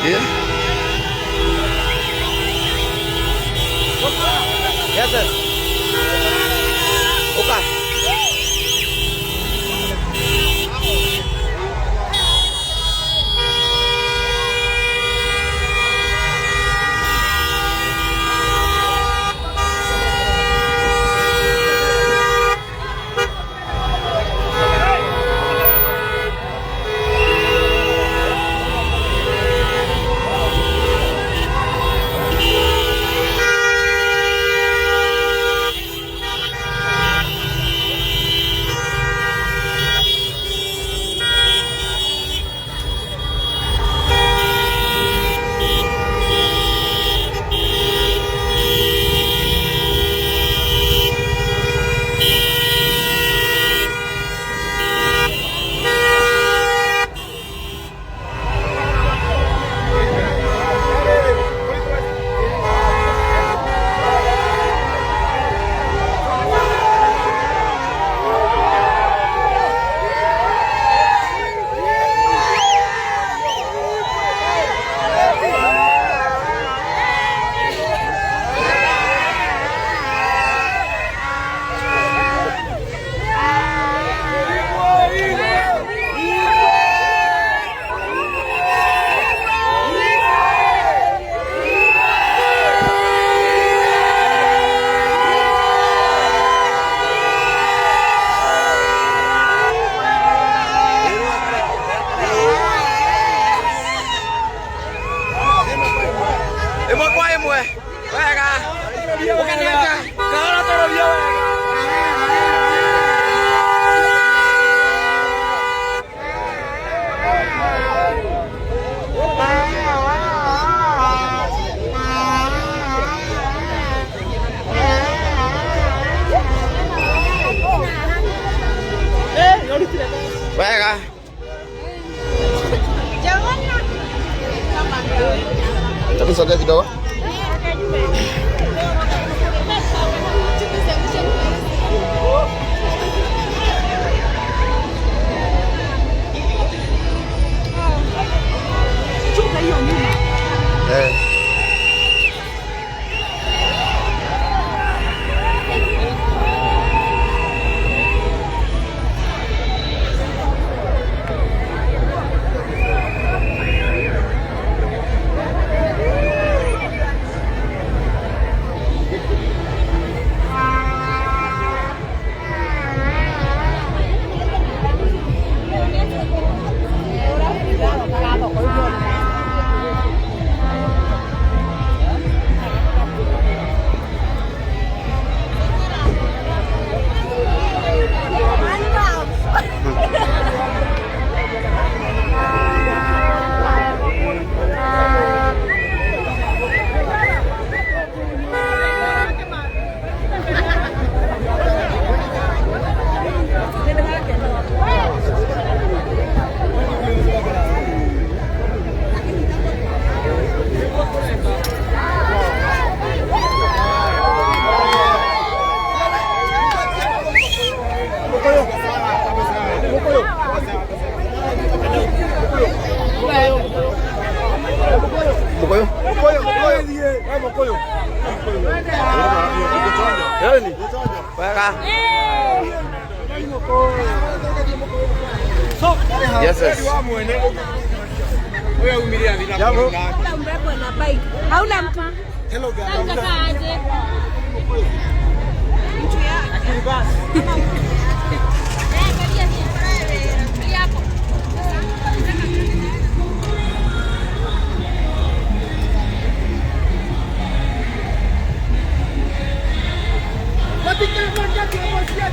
Yeah. Yes, sir. Uka. Ĩmwe kwa ĩmwe. Wega. Ũkenete. Kahora tũrũrio wega. Wega. Hebu sogea kidogo. Eh. Mkoyo. Yani. Wega. Yes, yes. Hauna mrembo na bike. Hauna mtu. Hello guys. Unataka aje? Eh, kalia hii. Kalia hapo.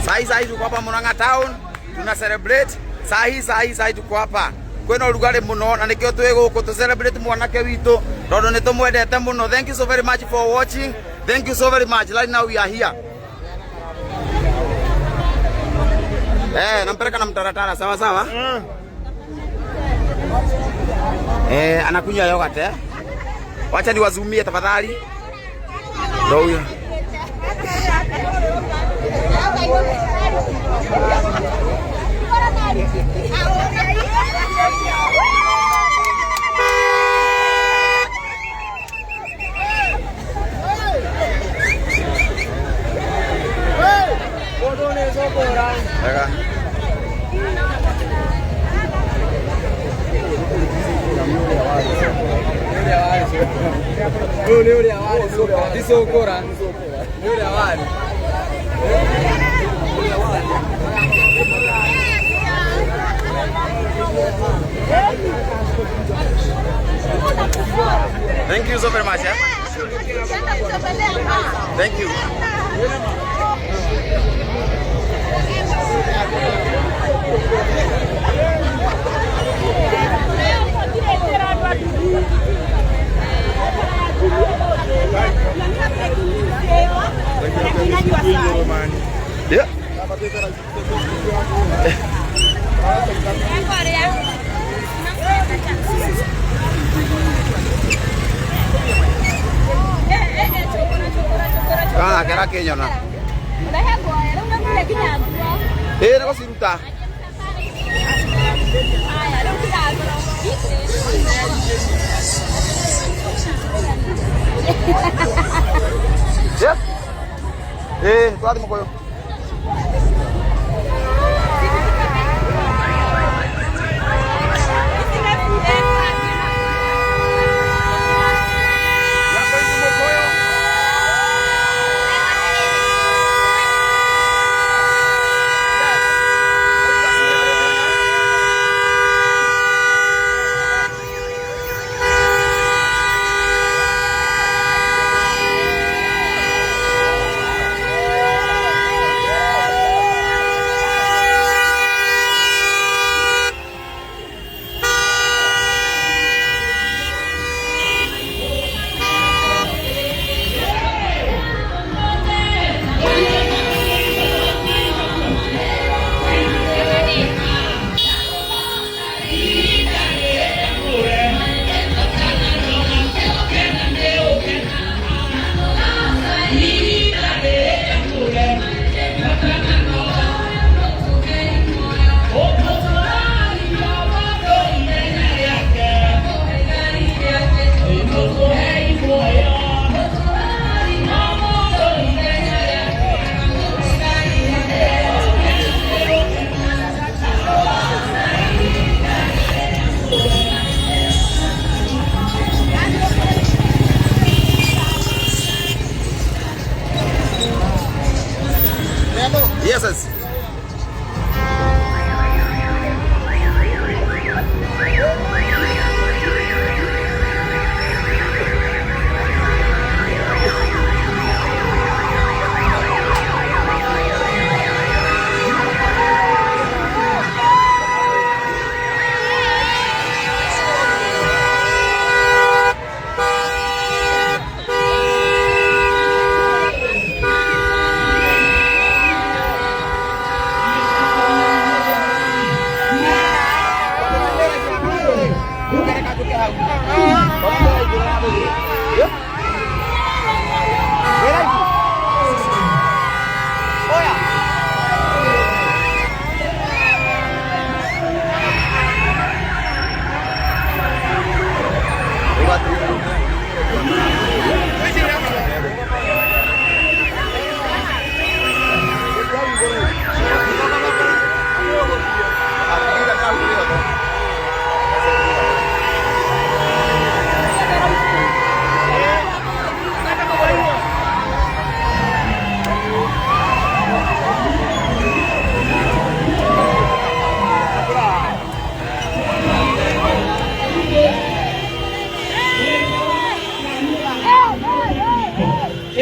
Sahi sahi tuko hapa Murang'a town tuna celebrate sahi sahi sahi tuko hapa kwina urugari muno na nikio twi guku tu celebrate mwanake witu tondu ni tumwendete muno. Thank you so very much for watching. Thank you so very much. Right now we are here. Eh, nampeleka na mtaratara sawa sawa. Eh, anakunywa yogurt eh. Wacha niwazumie tafadhali. Ndio huyo. Ũyũ nĩ ũrĩa warĩ ti cũkũra. Nĩ ũrĩa warĩ. Thank you so very much. Eh? Thank you. Yeah. Ah, kera kinyona. Eh, nĩ gũciruta. Yeah. Eh, twathi mũkũyũ. We are going to Mukuyu. Yes, yes.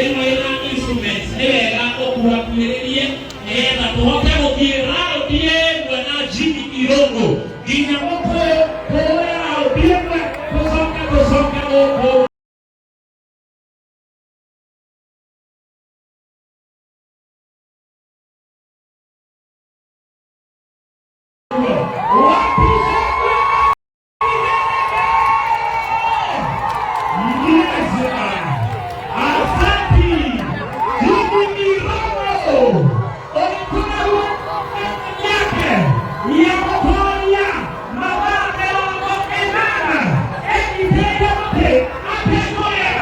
Ĩno ĩna instruments nĩ wega ũkuhakuhĩrĩrie nĩgetha tũhote gũthiĩ raundi ĩmwe na Jimmy Irũngũ nginya Mũkũyũ, tũhũre raundi ĩmwe, tũcoke tũcoke gũkũ. Wapi shangwe? Yes, asanti. Jimmy Irũngũ ũgĩtũra yake ya gũtooria mathaa 80 enyitĩte mũtĩ atekũrĩa,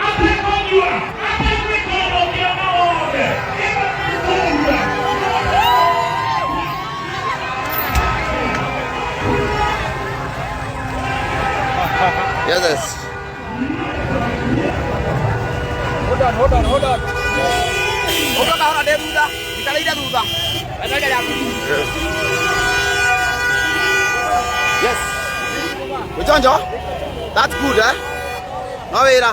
atekũnyua, ategwĩka ũndũ ũngĩ ona wothe. Ĩno nĩ njorua. Yes, yes. Hold on, hold on, hold on. Ũka kahora ndĩ thutha, njikarĩire thutha. Weterere yaku. Yes. Wĩchonjo? That's good, eh? No wĩra.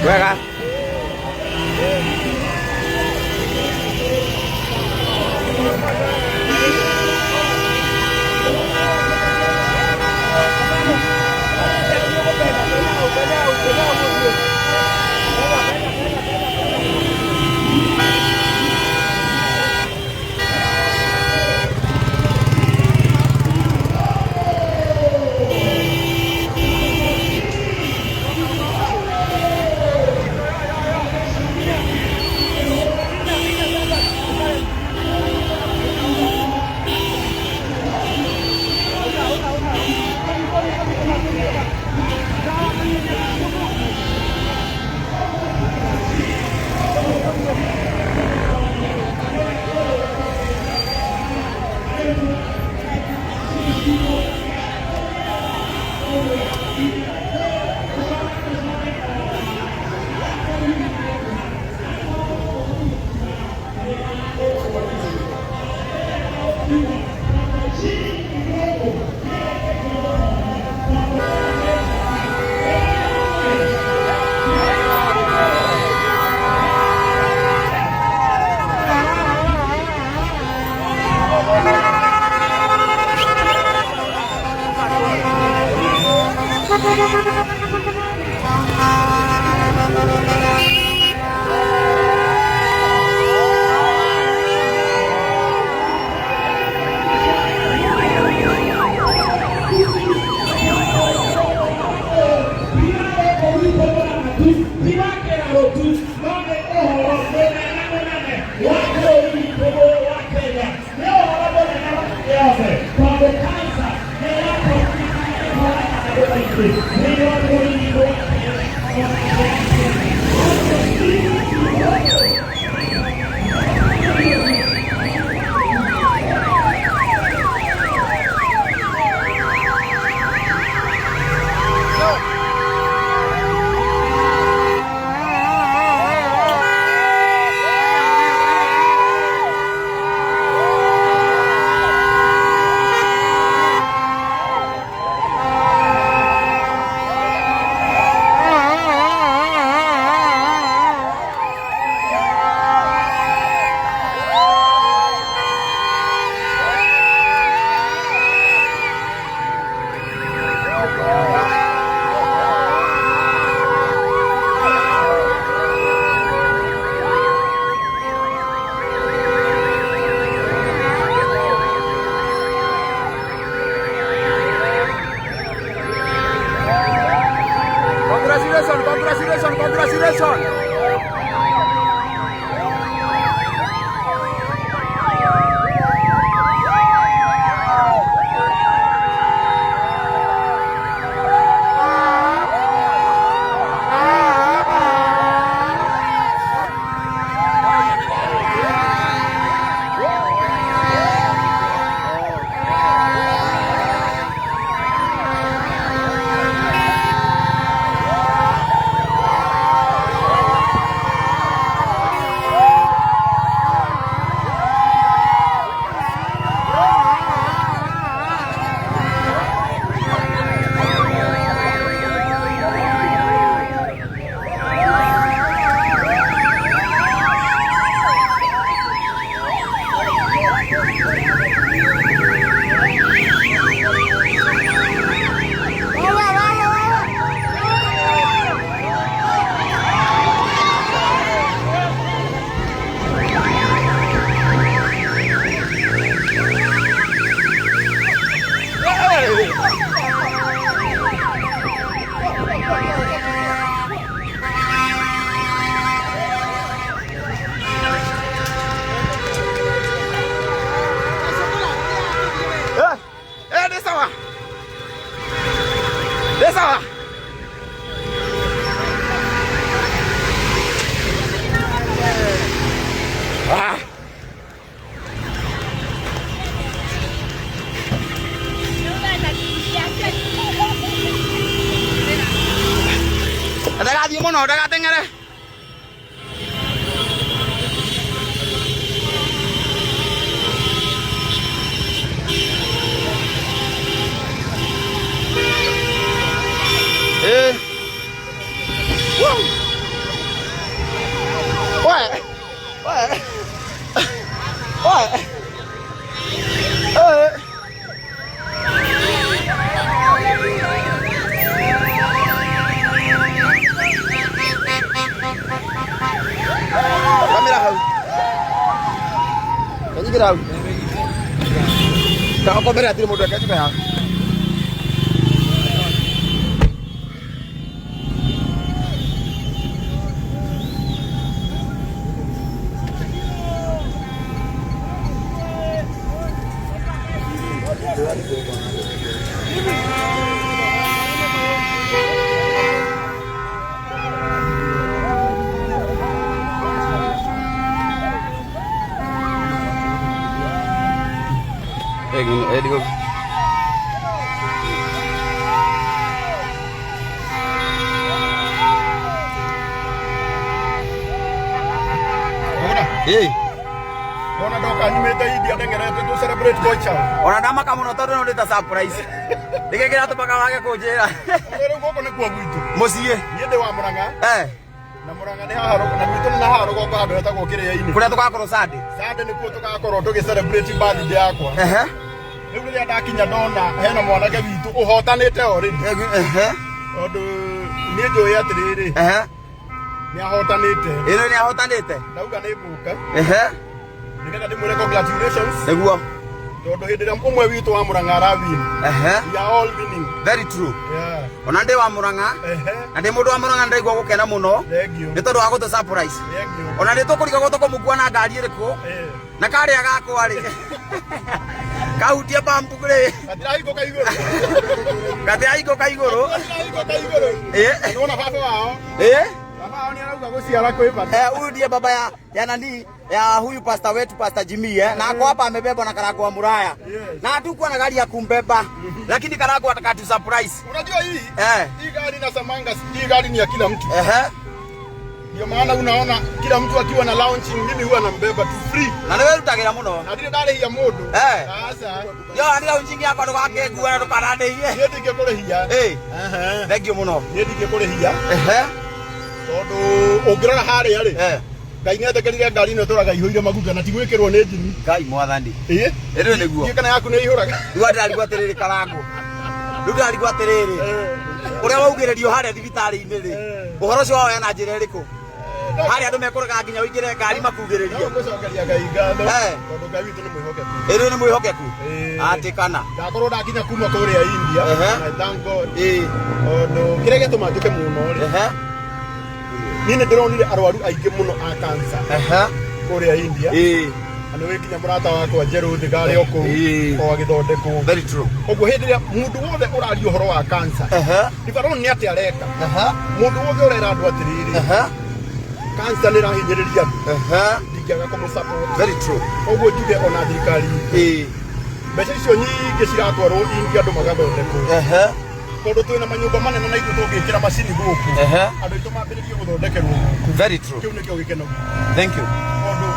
Wega. Congratulations, congratulations, congratulations. Ndagathiĩ mũno, ndagateng'ere. Eh. Woo. We. We. We. Eh. Kamera hau. Kanyigĩra hau. Kagokombere hatirĩ mũndũ eke haha. Digo. Ĩĩ. Ona ndoka nyumĩte India ndeng'erete tũ celebrate boy child. Ona ndamaka mũno tondũ no ndĩta surprise. Nĩkĩ kĩratũmaga wage kũnjĩra? Rĩu gũkũ nĩkuo gwitũ. Mũciĩ. Niĩ ndĩ wa Murang'a. Eh. Na Murang'a nĩ haha na gwitũ nĩ haha rũgongo handũ hetagwo Kĩrĩa-inĩ. Kũrĩa tũgakorwo Sunday. Sunday nĩkuo tũgakorwo tũgĩ celebrate birthday yakwa. Ehe. Rĩu rĩrĩa ndakinya ndona hena mwanake witũ ũhotanĩte already. Ehe. Tondũ niĩ njũĩ atĩrĩrĩ. Ehe. Nĩ ahotanĩte. Ĩno nĩ ahotanĩte. Ndauga nĩ ngũka. Ehe. Nĩgetha ndĩmwĩre congratulations. Nĩguo. Tondũ hĩndĩ ĩrĩa ũmwe witũ wa Murang'a ara win. Ehe. We are all winning. Very true. Yeah. Ona ndĩ wa Murang'a. Ehe. Na ndĩ mũndũ wa Murang'a ndĩraigua gũkena mũno. Thank you. Nĩ tondũ wa gũtũ surprise. Thank you. Ona nĩ tũkũrigagwo tũkũmũkua na ngari ĩrĩkũ. Eh. Na karĩa gakwa rĩ. Kahutie bambu rĩ. Gatirahingũka igũrũ. Gatirahingũka igũrũ. Gatirahingũka igũrũ. Eh. Nĩwona baba wao. Eh. Baba wao nĩ arauga gũciara kwĩ bata. Eh, huyu ndiye baba ya nani ya huyu pastor wetu Pastor Jimmy eh? Na ako hapa amebebwa na Karangũ wa Muraya. Yes. Na hatukuwa na gari ya kumbeba. Lakini Karangũ atakatu surprise. Unajua hii Eh. hii gari na samanga, hii gari ni ya kila mtu. Ehe. Ndio maana unaona kila mtu akiwa na launching, mimi huwa nambeba tu free. Na nĩwe rutagĩra mũno. Na ndirĩ ndarĩhia mũndũ. Eh. Sasa Yo ani launching yakwa ndũgakĩngua na ndũkanandĩhie. niĩ ndingĩkũrĩhia. Eh. Ehe. Thank you mũno. Niĩ ndingĩkũrĩhia Ehe. tondũ ũngĩrora harĩa rĩ, Eh. Ngai nĩetĩkĩrire ngari ĩno ĩtũraga ihũire maguta na ti gwĩkĩrwo nĩ njini. Ngai mwathani. Ĩĩ. Ĩrĩ nĩguo. Ndiĩ kana yaku nĩ ĩihũraga. Rĩu ndĩrarigwo atĩrĩrĩ Karangũ. Rĩu ndĩrarigwo atĩrĩrĩ. Ũrĩa waugĩrĩrio harĩa thibitarĩ-inĩ rĩ. Ũhoro ũcio waoya na njĩra ĩrĩkũ? Harĩa andũ mekũrega nginya ũingĩre ngari makugĩrĩrie. No ngũcokeria Ngai ngatho Eh. tondũ Ngai witũ nĩ mwĩhokeku. Ĩrĩ nĩ mwĩhokeku. Ĩĩ. Atĩ kana. Ndakorwo ndakinya kuma kũrĩa India Ehe. na thank God Ĩĩ. tondũ kĩrĩa gĩtũma njũke mũno rĩ, Ehe. niĩ nĩ ndĩronire arwaru aingĩ mũno a cancer Ehe. kũrĩa India. Ĩĩ. Na nĩ wĩ nginya mũrata wakwa Njerũ Thigarĩ o kũu Ĩĩ. o agĩthondekwo. Very true. Ũguo hĩndĩ ĩrĩa mũndũ wothe ũraria ũhoro wa cancer, Ehe. Livaroni nĩ atĩa areka? Ehe. Mũndũ wothe ũrera andũ atĩrĩrĩ, Ehe. cancer nĩ ĩrahinyĩrĩria andũ, Ehe. ndingĩaga kũmũ-support. Very true. Ũguo njuge ona thirikari itũ, Ĩĩ. mbeca icio nyingĩ ciratwarwo India andũ magathondekwo. Ehe. Tondũ twĩna manyũmba manene na ithuĩ tũngĩkĩra macini gũkũ, Ehe. andũ aitũ mambĩrĩrie gũthondekerwo gũkũ. Very true. Kĩu nĩkĩo gĩkeno gitũ. Thank you. Tondũ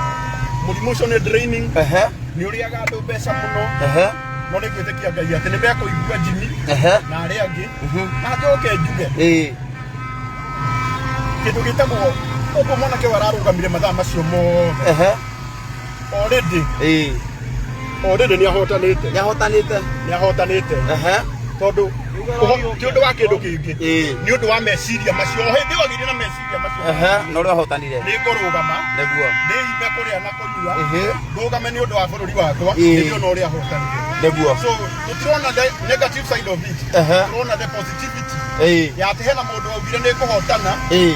mũrimũ ũcio nĩ draining, Ehe. nĩ ũrĩaga andũ mbeca mũno, Ehe. no nĩ ngwĩtĩkia Ngai atĩ nĩ mekũigua Jimmy Ehe. na arĩa angĩ, na njoke njuge Ĩĩ. kĩndũ gĩtagwo ũguo mwanake ũyũ ararũgamire mathaa macio mothe. Ehe. Already Ĩĩ. already nĩ ahotanĩte. Nĩ ahotanĩte. Nĩ ahotanĩte. Ehe. Tondũ ti ũndũ wa kĩndũ kĩngĩ, Ĩĩ. nĩ ũndũ wa meciria macio. O hĩndĩ ĩyo agĩire na meciria macio, Ehe. Na ũrĩa ahotanire. nĩ ngũrũgama Nĩguo. ndĩime kũrĩa na kũnyua, Ehe. ndũgame nĩ ũndũ wa bũrũri wakwa. Ĩĩ. Nĩ ndĩrona ũrĩa ahotanire. Nĩguo. So tũtirona the negative side of it, Ehe. tũrona the positivity Ĩĩ. ya atĩ hena mũndũ waugire nĩ ngũhotana. Ĩĩ.